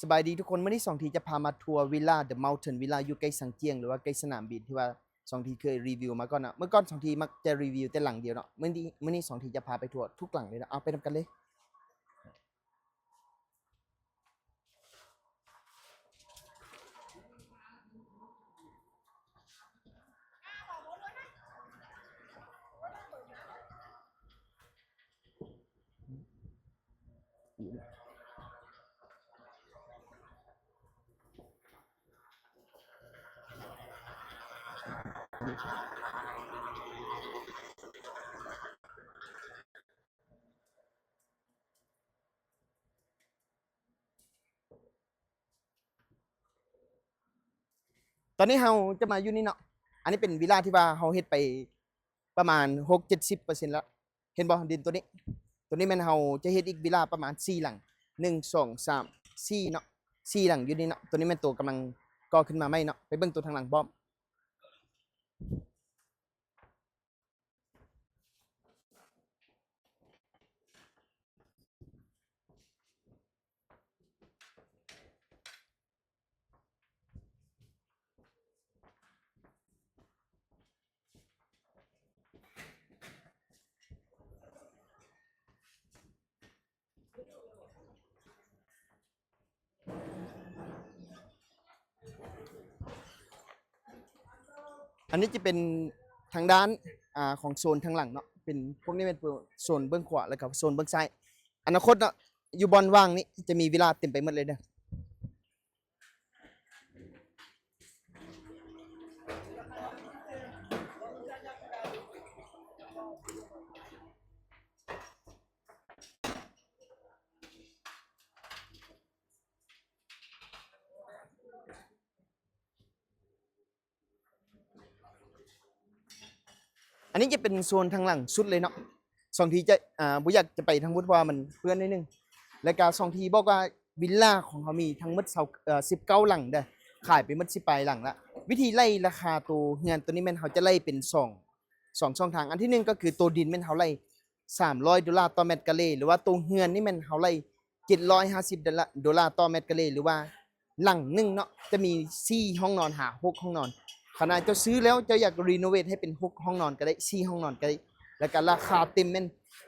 ສະບາຍດີທຸກຄົນ, ມື້ນີ້ສອງທີຈະພາມາທົວວິລລາ The Mountain Villa ຢູ່ໃກ້ຊຽງຈຽງ ຫຼືວ່າໃກ້ສະໜາມບິນ ທີ່ວ່າສອງທີເຄີຍຣີວິວມາກ່ອນເນາະ. ເມື່ອກ່ອນສອງທີມັກຈະຣີວິວແຕ່ຫຼັງດຽວເນາະ, ມື້ນີ້ ມື້ນີ້ສອງທີຈະພາໄປທົວທຸກຫຼັງເລີຍເນາະ. ເອົາ ໄປນຳກັນເລີຍ. ຕອນນີ້ເຮົາຈະມາຢູ່ນີ້ເນາະ, ອັນນີ້ເປັນວິລລາທີ່ວ່າເຮົາເຮັດໄປປະມານຫົກເຈັດສິບເປີເຊັນແລ້ວ. ເຫັນບໍ່ ດິນໂຕນີ້? ໂຕນີ້ແມ່ນເຮົາຈະເຮັດອີກວິລລາປະມານສີ່ຫຼັງ, ໜຶ່ງ ສອງ ສາມ ສີ່ເນາະ, ສີ່ຫຼັງຢູ່ນີ້ເນາະ. ໂຕນີ້ແມ່ນໂຕກຳລັງກໍ່ຂຶ້ນມາໃໝ່ເນາະ, ໄປເບິ່ງໂຕທາງຫຼັງພ້ອມ. ອັນນີ້ຈະເປັນທາງດ້ານ ອ່າ ຂອງໂຊນທາງຫຼັງເນາະ, ເປັນ ພວກນີ້ແມ່ນໂຊນເບື້ອງຂວາ ແລ້ວກໍໂຊນເບື້ອງຊ້າຍ. ອະນາຄົດເນາະ ຢູ່ບ່ອນວ່າງນີ້ຈະມີວິລລາເຕັມໄປໝົດເລີຍເດີ. ອັນນີ້ຈະເປັນໂຊນທາງຫຼັງສຸດເລີຍເນາະ. ສອງທີຈະ ອ່າ ບໍ່ຢາກຈະໄປທາງພຸ້ນ ເພາະວ່າມັນເປື້ອນໜ້ອຍໜຶ່ງ. ແລ້ວກະສອງທີບອກວ່າວິລລາຂອງເຮົາມີທັງໝົດຊາວ ເອີ ສິບເກົ້າຫຼັງເດີ, ຂາຍໄປໝົດສິບປາຍຫຼັງລະ. ວິທີໄລ່ລາຄາໂຕເຮືອນໂຕນີ້ແມ່ນເຮົາຈະໄລ່ເປັນສອງ ສອງຊ່ອງທາງ. ອັນທີໜຶ່ງກໍຄືໂຕດິນແມ່ນເຮົາໄລ່ສາມຮ້ອຍໂດລາຕໍ່ແມັດກາເຣ ຫຼືວ່າໂຕເຮືອນນີ້ແມ່ນເຮົາໄລ່ ເຈັດຮ້ອຍຫ້າສິບໂດລາ ໂດລາຕໍ່ແມັດກາເຣ ຫຼືວ່າຫຼັງໜຶ່ງເນາະ ຈະມີສີ່ຫ້ອງນອນຫາຫົກຫ້ອງນອນ. ຂະໜາດເຈົ້າຊື້ແລ້ວ ເຈົ້າຢາກຣີໂນເວດໃຫ້ເປັນຫົກຫ້ອງນອນກໍໄດ້ ສີ່ຫ້ອງນອນກໍໄດ້. ແລ້ວກໍລາຄາເຕັມແມ່ນ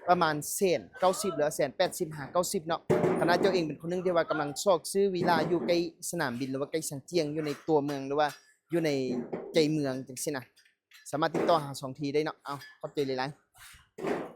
ປະມານແສນເກົ້າສິບ ຫຼືວ່າແສນແປດສິບຫາເກົ້າສິບເນາະ. ຂະໜາດເຈົ້າເອງເປັນຄົນໜຶ່ງທີ່ວ່າກຳລັງຊອກຊື້ວິລລາຢູ່ໃກ້ສະໜາມບິນ ຫຼືວ່າໃກ້ຊຽງຈຽງ ຢູ່ໃນຕົວເມືອງ ຫຼືວ່າຢູ່ໃນໃຈເມືອງຈັ່ງຊີ້ນະ ສາມາດຕິດຕໍ່ຫາສອງທີໄດ້ເນາະ. ເອົາ ຂອບໃຈຫຼາຍໆ.